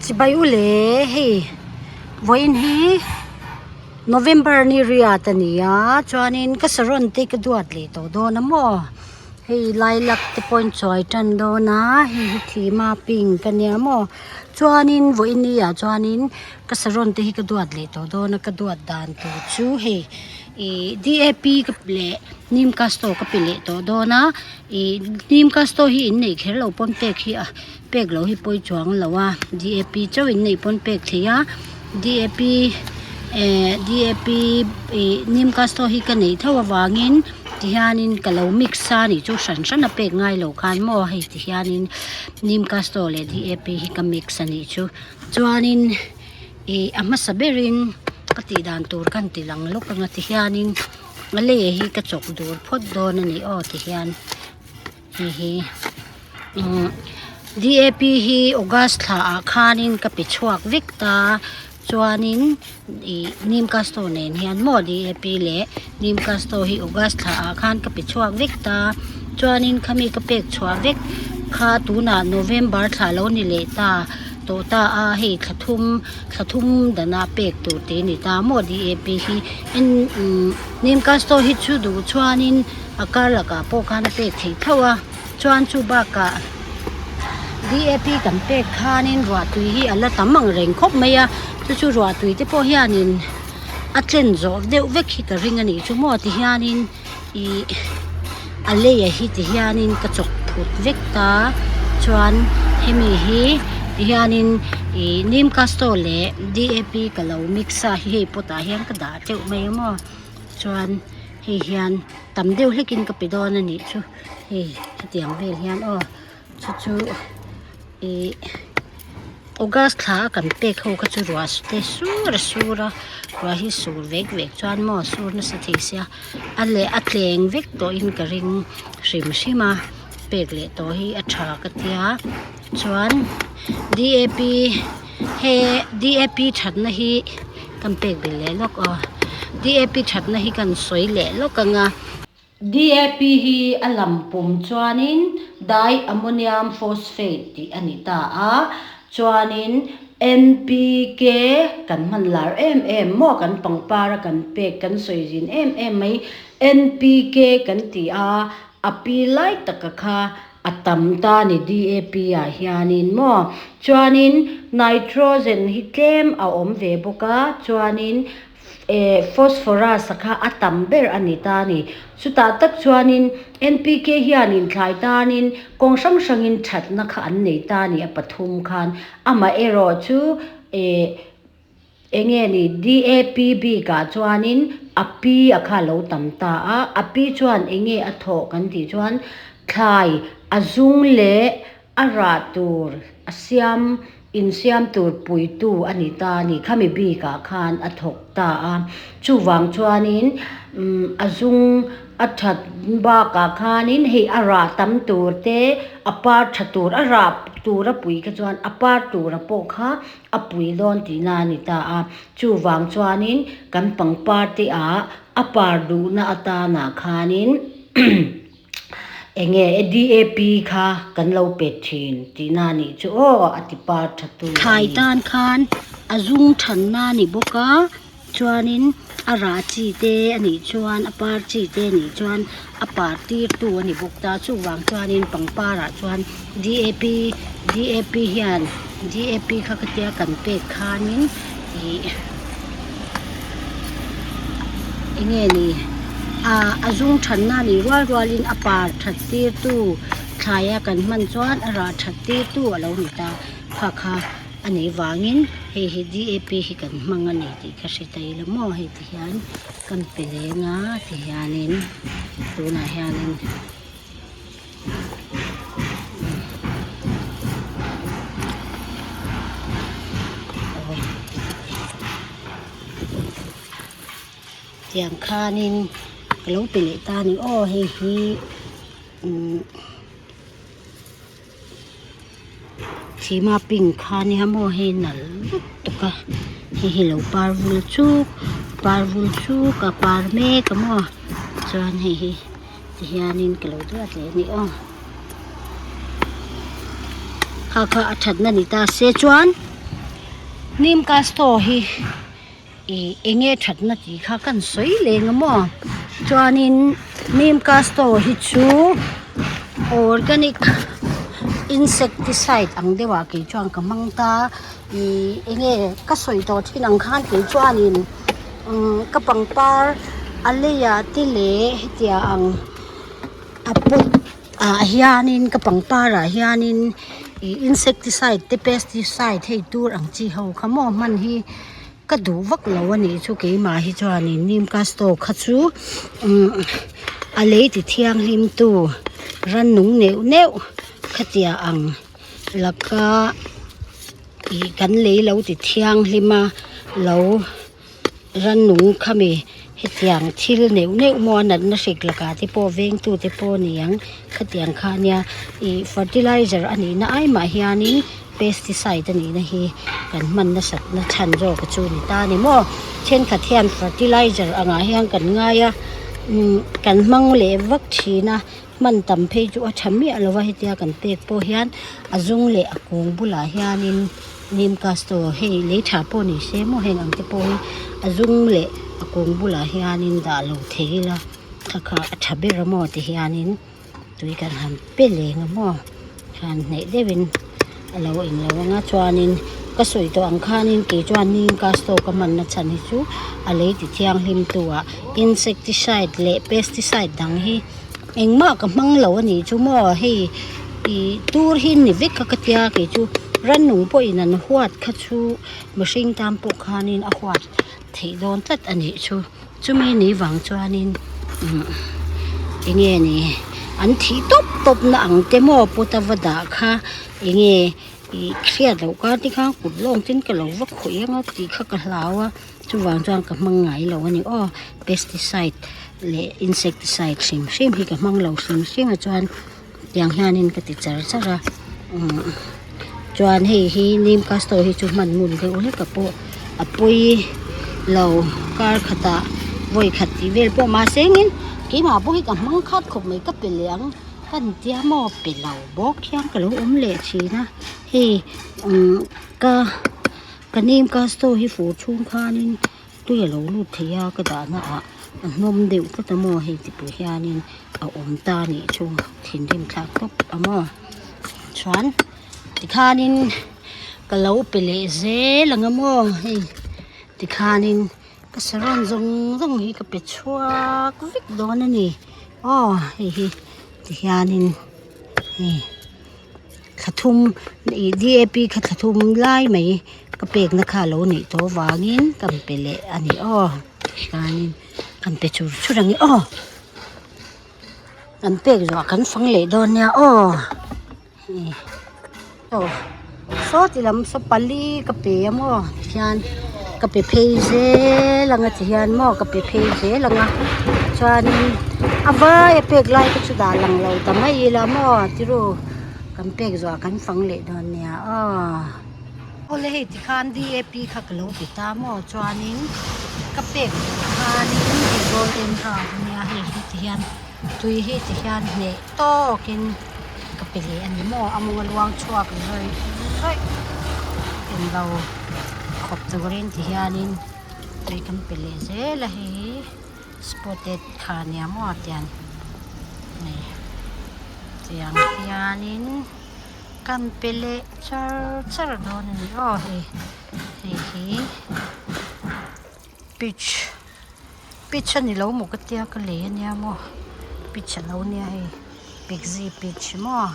Chibai u le hei vawiin hi November ni riat a ni a chuanin ka saron te ka duat leh tawh dawn a maw hei lilac te pawh in chuai tan dawn a hei hi thima pink a nia maw chuanin vawiin ni ah chuanin ka saron te hi ka duat leh tawh dawn a ka duat dan tur chu hei ih D A P ka leh nim castor ka pe leh tawh dawn a ih nim castor hi in neih kher loh pawn pek hi a pek loh hi pawi chuang lo a D A P chauh in neih pawn pek theih a D A P eh D A P ih nim castor hi ka neih tho avangin tihianin ka lo mix a nih chu hran hran a pek ngai loh khan maw hei tihianin nim castor leh D A P hi ka mix a nih chu chuanin ih a hmasa berin ka tih dan tur ka han ti lang lawk anga tihianin a lei hi ka chawk dur phawt dawn a ni aw tihian hei hi umm D A P hi august thla ah khanin ka pe chhuak vek ta chuanin ih nim castor nen hian maw D A P leh nim castor hi august thla ah khan ka pe chhuak vek ta chuanin khami ka pek chhuah vek kha tunah november thla lo ni leh ta tawh ta a hei thla thum thla thum dana pek tur te a ni ta maw D A P hi en umm nim castor hi chu duh chuanin a kar lakah pawh khan a pek theih tho a chuan chu bakah D A P kan pek khanin ruah tui hi a la tam ang reng khawp mai a chu chu ruah tui te pawh hianin a chen zawh deuh vek hi ka ring a nih chu maw ti hianin ih a lei a hi ti hianin ka chawk phut vek ta chuan hemi hi ti hianin ih nim castor leh D A P ka lo mix a hei pot ah hian ka dah teuh mai a maw chuan hei hian tam deuh hlekin ka pe dawn a nih chu hei hetiang vel hian aw chu chu ih august thla a kan pek ho kha chu ruah te sur a sur a ruah hi sur vek vek chuan maw sur nasa thei sia a leh a tleng vek tawhin ka ring hrim hrim a pek leh tawh hi a tha ka tia chuan D A P he D A P thatna hi kan pek belh leh lawk aw D A P thatna hi kan sawi leh lawk ang a. D A P hi a lam pum chuanin Di-ammonium phosphate tih a ni ta a, chuanin N P K kan hman lar em em maw kan pangpar a kan pek kan sawi zin em em mai N P K kan ti a, a pi lai taka kha a tam ta a ni D A P ah hianin maw chuanin nitrogen hi tlem a awm ve bawk a chuanin Eh phosphorus a kha a tam ber a ni ta a ni. Chutah tak chuanin N P K hianin thlai tanin kawng hrang hrangin thatna kha an nei ta a ni a pathum khan. Amaherawh chu eh eng nge ni D A P bikah chuanin a pi a kha a lo tam ta a, a pi chuan eng nge a thawh kan tih chuan thlai a zung leh a rah tur a siam insiam tur puitu a ni ta a ni. Khami bikah khan a thawk ta a, chuvang chuanin a zung a that bakah khanin hei a rah tam tur te a par tha tur a rah tur a pui kha chuan a par tura pawh kha a pui dawn tihna a ni ta a, chuvang chuanin kan pangpar te ah a par duhna atanah khanin. Enge D A P kha kan lo pe thin tihna a nih chu aw a ti par tha tu a ni. Thlai tan khan a zung thanna a ni bawk a chuanin a rah chi te a nih chuan a par chi te a nih chuan a par tir tu a ni bawk ta chuvang chuanin pangpar ah chuan D A P D A P hian D A P kha ka tia kan pek khanin ih enge ni ah a zung thanna nih rual rualin a par that tir tu thlaia kan hman chuan a rah that tir tu a lo ni ta kha kha a nih vangin hei hi D A P hi kan hmang a ni tih ka hre ta ila maw hei ti hian kan pe leng a ti hianin tunah hianin. Tiang khanin ka lo pe leh ta a ni aw hei hi umm chima pink kha nia maw hei nalh lutuk a hei hi lo par vul chuk par vul chuk a par mek a maw chuan hei hi. Tihianin ka lo duat leh a ni aw. Kha kha a thatna ni ta se chuan. Neem Casto hi ih eng nge thatna tih kha kan sawi leng a maw chuanin Neem Casto hi chu organic insecticide ang deuhah kei chuan ka hmang ta ih eng nge ka sawi tawh thin ang khan kei chuanin umm ka pangpar a leiah te leh hetiang ang a pot ah hianin ka pangpar ah hianin ih insecticide te pesticide hei tur ang chi ho kha maw hman hi ka duh vak lo a nih chu keimah hi chuanin neem castor kha chu umm a lei ti thianghlim tu rannung neuh neuh khatia ang laka ih kan lei lo ti thianghlim a lo. Rannung khami hetiang thil neuh neuh maw a natna hrik lakah te pawh vengtu te pawh a ni ang khatiang kha a nia ih fertilizer a nihna ai mah hianin pesticide a nihna hi kan hman nasat na chhan zawk chu a ni ta a ni maw thenkhat hian fertilizer angah hian kan ngai a umm kan hmang leh vak thin a hman tam phei chu a tha miah lo va hetia kan pek pawh hian a zung leh a kung bulah hianin. Neem castor hei lei tha pawh ni se maw heng ang te pawh hi a zum leh a kung bulah hianin dah lo thei ila kha kha a tha ber a maw ti hianin tui kan han pe leng a maw han hnaih deuhin a lo eng lo ang a chuanin ka sawi tawh ang khanin kei chuan neem castor ka hmanna chhan hi chu a lei ti thianghlim tu ah insecticide leh pesticide dang hi engmah ka hmang lo a nih chu maw hei ih tur hi ni vek a ka tia kei chu rannung pawhin an huat kha chu mihring tan pawh khanin a huat theih dawn tlat a nih chu chumi ni vang chuanin umm eng nge ni an thih tawp tawp na ang te maw pawt a va dah kha eng nge ih hriat loh kar te khan kut lawng ten ka lo va khawih ang a tih kha ka hlau a. Chuvang chuan ka hmang ngai lo a ni aw pesticide leh insecticide hrim hrim hi ka hmang lo hrim hrim a chuan tiang hianin ka ti char char a umm chuan hei hi neem castor hi chu hman ngun deuh hlek a pawh a pawi lo kar khatah vawi khat tih vel pawh mahse engin keimah pawh hi ka hmang khat khawp mai ka pe leh ang ka ni tia maw pe lo bawk hian ka lo awm leh thin a hei umm ka. Ka neem castor hi fur chhung khanin tui a lo lut thei a ka dahna ah a hnawm deuh tlat a maw hei ti pawh hianin a awm ta a nih chu thinrim thlak tawp a maw chuan tikhanin ka lo pe leh zel ang a maw hei tikhanin ka saron zawng zawng hi ka pe chhuak vek dawn a ni aw hei hi tihianin hei. Thla thum ih DAP kha thla thum lai mai ka pekna kha a lo nih tawh avangin kan pe leh a ni aw chuanin kan pe chur chur ang e aw kan pek zawh kan fang leh dawn nia aw aw saw ti lam saw pali ka pe a maw tihian ka pe phei zel ang a tihian maw ka pe phei zel ang a chuanin a vai a pek lai te chu dah lang lo ta mai ila maw tiru kan pek zawh ah kan fang leh dawn nia aw awle hei tikhan D A P kha ka lo ti ta maw chuanin ka pek zawh khanin hei golden round ania hei hi tihian tui hi tihian hneh tawkin ka pe leh a ni maw a mawng a luang chhuak zawih zawih englo khawp turin ti hianin tui kan pe leh zel a hei hi spotted kha ania maw tiang hei tiang hianin kan pe leh char char dawn a ni aw hei hei hi peach. Peach a ni lo maw ka tia ka lei a nia maw peach a lo nia hei pixie peach maw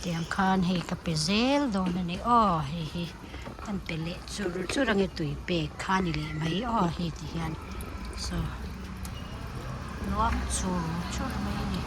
tiang khan hei ka pe zel dawn a ni aw hei hi kan pe leh chur chur ang e tui pek kha a ni leh mai aw hei ti hian saw luang chur chur mai a ni.